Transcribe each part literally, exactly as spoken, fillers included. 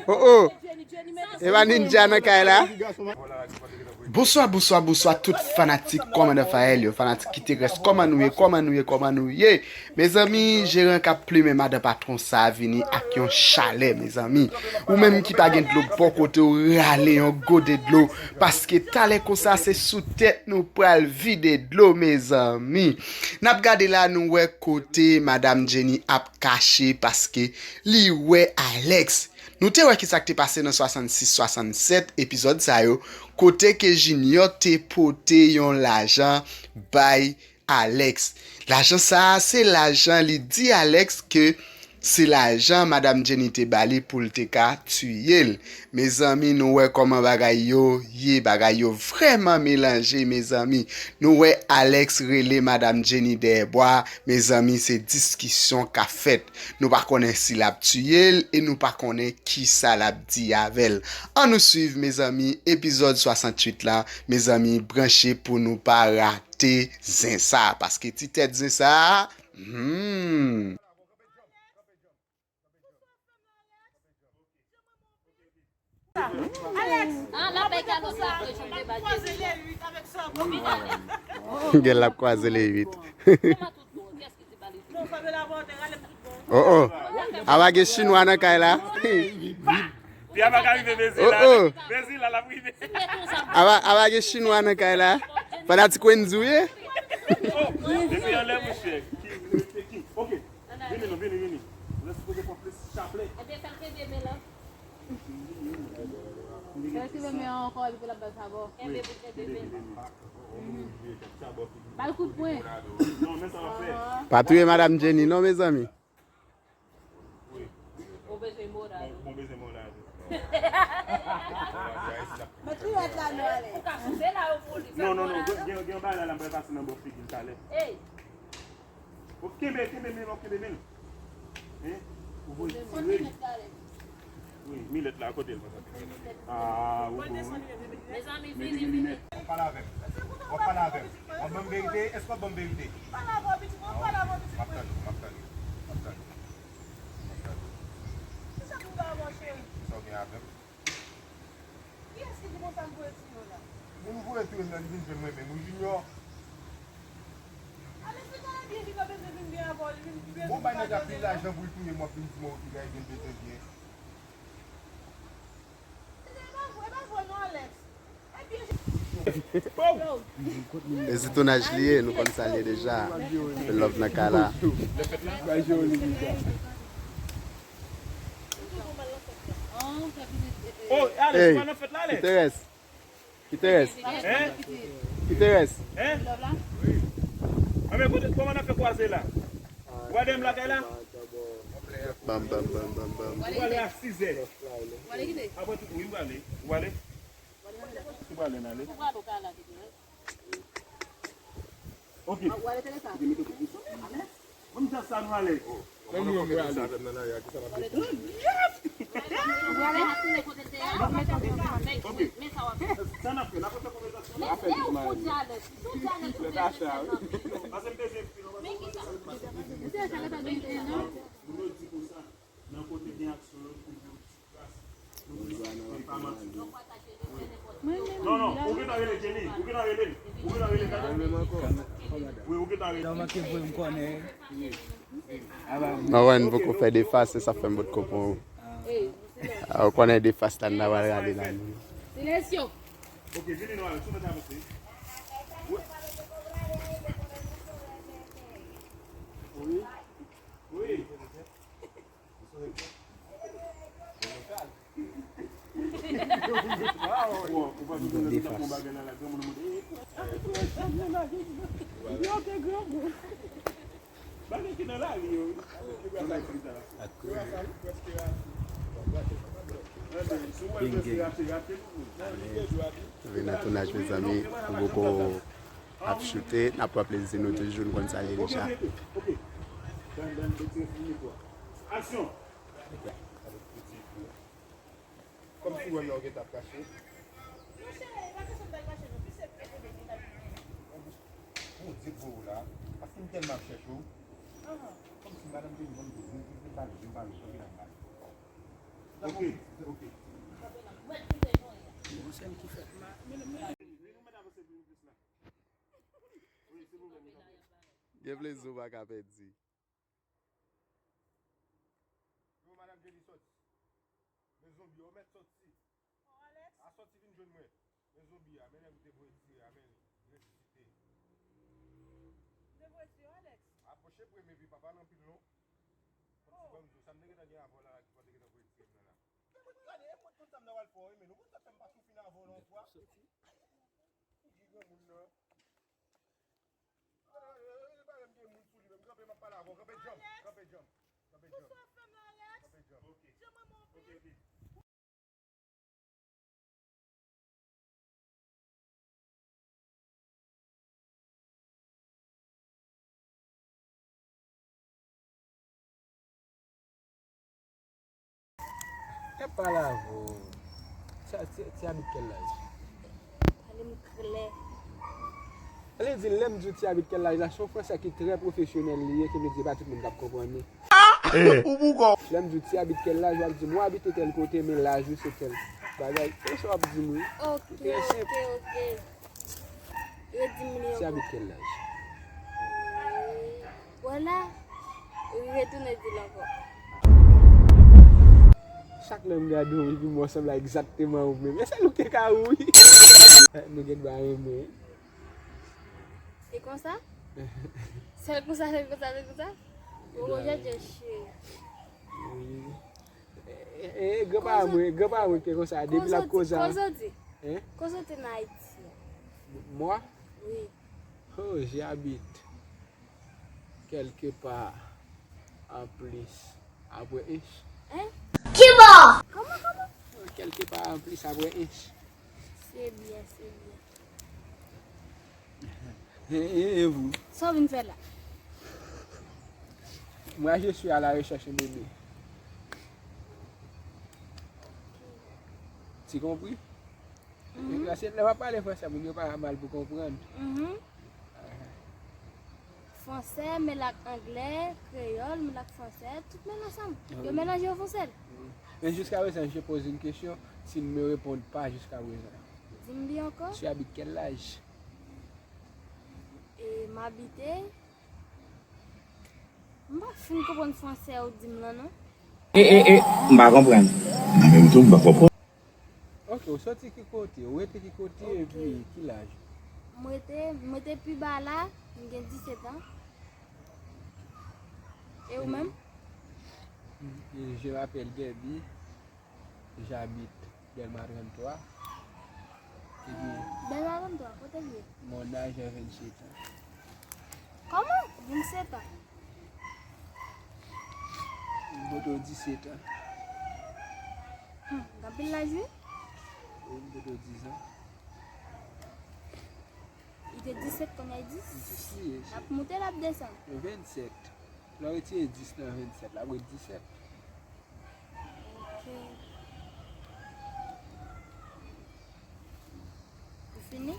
Oh, oh. E pa Ninja nan kay la. Bonswa, bonswa, bonswa tout fanatik Kòmandan Fael yo, fanatik Kiterès, kòman nou ye, kòman nou ye, kòman nou ye? Mezanmi, jeran k ap plimen madan patwon sa a vini ak yon chalè, mezanmi. Ou menm ki pa gen dlo bò kote w, rale yon gode dlo, paske talè konsa se sou tèt nou pral vide dlo, mezanmi. N ap gade la, nou wè kote Madam Jenny ap kache, paske li wè Alex. Nou te wè kisa k te pase nan swasannsis, swasannsèt epizòd sa yo, kote ke Junior te pote yon lajan bay Alex. Lajan sa a, se lajan li di Alex ke se lajan Madam Jenny te ba li pou l te ka tiye l. Mezanmi, nou wè kòman bagay yo ye, bagay yo vrèman melanje, mezanmi. Nou wè Alex rele Madam Jenny dèyè bwa, mezanmi, se diskisyon k ap fèt. Nou pa konnen si l ap tiye l e nou pa konnen kisa l ap di avè l. Ann nou swiv, mezanmi, epizòd swasanntuit la. Mezanmi, branche pou nou pa rate zen sa a, paske ti tèt zen sa a, hmm. Gen l ap kwaze le uit. Oh, oh. Aba gen chinwa nan kay la. Pya pa ka rive Bezi la. Oh, oh. Bezi la, l ap rive. Aba, aba gen chinwa nan kay la. Fanatik Wendyy ou ye? Oh, depi anlè, monchè. Ki, ki, ok. Vini non, vini, vini. Lè sipoze pran plis chaplè. Ebyen, fè l kenbe men l. Fè l kenbe men an ankò, epi l ap bay favò. Kenbe pou kenbe men. Ba l kout pwen. Non, men sa w ap fè. Pa touye Madam Jenny, non, mezanmi. Wi. Ou bezwen mò la. Bon, bon, bezwen mò la. Met kiyòt la, nou ale. Ou ka souse la, yo pou li. Non, non, non, gen, gen, gen yon bagay la, la, m pral pase nan bò figi l talè. Ey. Ou kenbe, kenbe men, ou kenbe men. Hein? Ou voye tire li. Wi, milèt la, kote l? Ah, ou bon, wi. Mezanmi, vini, vini. W ap pale avè m. W ap pale avè m. W ap ban m verite? Èske w ap ban m verite? M ap tande w, m ap tande w, m ap tande w. M ap tande w. Kisa w gen avè m? Kiyès ki di konsa m voye tiye w la? Moun voye tiye m nan, li vin jwenn mwen menm, wi, Junior. Alex, li ta byen, li ta bezwen vin byen avè w, li vin, li bezwen. Bon, bay nèg la pil lajan pou l touye m, w ap vin di mwen w te gaye gen bezwen byen. E pa vre, e pa vre non, Alex. E se tounaj li ye, nou konn sa l ye deja. Fè love nan kay la. Oh, Alex, ou pa nan fèt la, Alex? Kiterès. Kiterès. Hein? Kiterès. Hein? Anben, kote, kòman n ap fè kwaze la? Ou pral dèyè m lakay la? Bam, bam, bam, bam, bam. Ou prale a sizè. Apre tou, wi, m prale. Ou prale? Ou prale, n ale. Ok. Mwen, m sa nou ale. Ok. Sa n ap fè, n ap fè konvèsasyon. Pase m bezwen. Moun yo di konsa, nan kote gen aksyon yo toujou. Non, non, ou gentan rele Jenny, ou gentan rele l, ou gentan rele l. Wi, ou gentan rele l. Mwen wè n poko fè defas, se sa fè m potko pran ou. Ah, ou konnen defas la, n ta pral rale la. Silensyo. Ok, vini non, Alex, ou mèt avanse. Wi. Wi. Vin nan tounaj, mezanmi, nou poko ap choute, n ap pran plezi nou toujou, nou konn sa l ye deja. Aksyon! Kòmsi wè m nan w gentan ap kache. Monchè, e pa kesyon m t al kache non, pi se pye kote m gentan vini. Bondye k voye w la, paske m tèlman ap chèche w. Kòmsi madanm te di m, m di, m di, m pale, m pale, m pale. Ok, ok. Gen plezi w pa ka pèdi. Yo, madanm Jenny sòti. Men zonbi yo mèt sòti. Oh, Alex. A sòti vin jwenn mwen. Men zonbi a, men nèg ou te voye tire a, men li resisite. Ou te voye tire, Alex? Apwoche pre men vye papa nan pil non. Kòmsi ban m di w, sa m te gentan gen avè w la, la ki pa te gentan voye tire m nan la. Gade, e mwen tout sa m nan pral fè w, men nou konn sa fè m pa tou fin avè w la yon fwa. Ou di granmoun nan. Gade, gade, gade, gade, gen moun sou li menm. Kanpe, m ap pale avè w. Kanpe djanm, kanpe djanm. Kanpe djanm. Kanpe djanm. Ok. Ok, ok. Kèt pale avè w. Ti, ti, ti abit kèl laj? Pale m klè. Ann di, lè m di w ti abit kèl laj la, se yon fransè ki trè pwofesyonèl li ye, ki vle di e pa tout moun k ap konprann li. Ou boukò. Lè m di w ti abit kèl laj, w ap di m ou abite tèl kote, men laj ou se tèl bagay. Se sa w ap di m wi. Ok, ok, ok. Redi m li ankò. Ti abit kèl laj? Wè la, retounen di l ankò. Chak lè m gade w, epi m wè w sanble egzakteman ou menm. E sèl ou ki te ka ou wi. Nou gen dwa renmen. E konsa? Sèl konsa, sèl konsa, sèl konsa? Ou konn jan cheri. Wi. E, e, e, granpa mwen, granpa mwen ki konsa, depi l ap koze a. Kote w te nan Ayiti a? Moi? Wi. Oh, j'habite quelque part en plus après Hinche. Hein? Kibò? Kòman, kòman? Quelque part en plus après Hinche. Se byen, se byen. E, e, e vou? Sa w vin fè la? Moi, je suis à la recherche d'un bébé. Tu compris? Mhm. Paske lè w ap pale fransè, moun yo pa mal pou konprann. Mhm. Fransè, mele ak anglè, kreyòl, mele ak fransè, tout mele ansanm. Yo melanje yo fè yon sèl. Men jusqu'à présent, je pose une question, tu ne me réponds pas jusqu'à présent. Di m li ankò. Tu habites quel âge? E m abite. M pa fin konprann fransè ou di m lan non. E, e, e, m pa konprann. Mwen menm tou, m pa konprann. Ok, ou soti ki kote? Ou rete ki kote? Ok. Epi ki laj ou? Mwen rete, mwen rete pi ba la, m gen disèt an. E ou menm? Je m'appelle Gaby. J'habite Dèlma trannntwa. Epi Dèlma trannntwa, kote l ye? Mon âge est vingt-sept ans. Kòman? Vennsèt an? M pote w disèt an. Hmm, gen anpil laj wi. Wi, m pote w diz an. Li te disèt, kounye a dis. Dis li ye, cheri. L ap moute, l ap desann. Vennsèt. Lè w retire dis nan vennsèt, l ap ret disèt. Ok. Ou fini?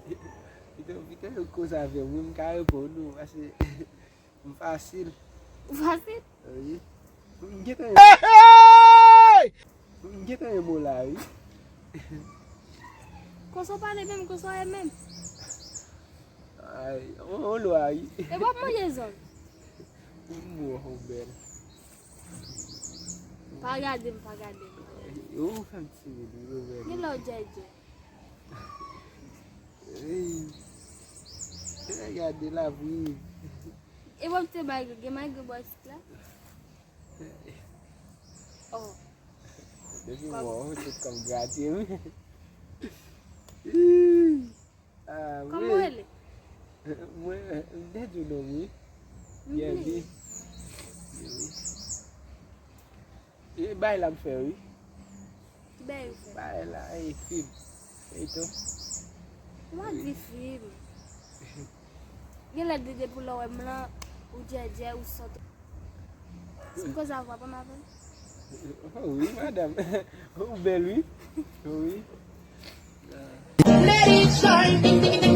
Pito, pito, yo koze avè m, wi, m ka reponn ou, paske m fasil. Ou fasil? Wi. M gentan, m gentan renmen w la, wi. Konsa w pale menm, konsa w ye menm. Ay, on, on lwa, wi. E w ap manje zòn? M wè w bèl. Pa gade m, pa gade m, pa gade m. Ou fè m timid, wi, ou bèl. Gen lè w djèdjè. Ey. Gade la, wi. E w ap te bay, gen malgre bò isit la? Oh. Depi m wè w, tout kò m grate, wi. Ah, kòman w rele? Mwen, m te di w non m, wi. M bliye. Gaby. Wi. E bay la m fè, wi. Ki bay ou fè? Bay la, e fim. Feyton. Ou pa di fim. Gen lè de depi w lè w wè m lan, ou djèdjè, ou sòt. Se koze avwa pa m avè l. Oh, wi, madanm. Ou bèl, wi. Wi. Let it shine.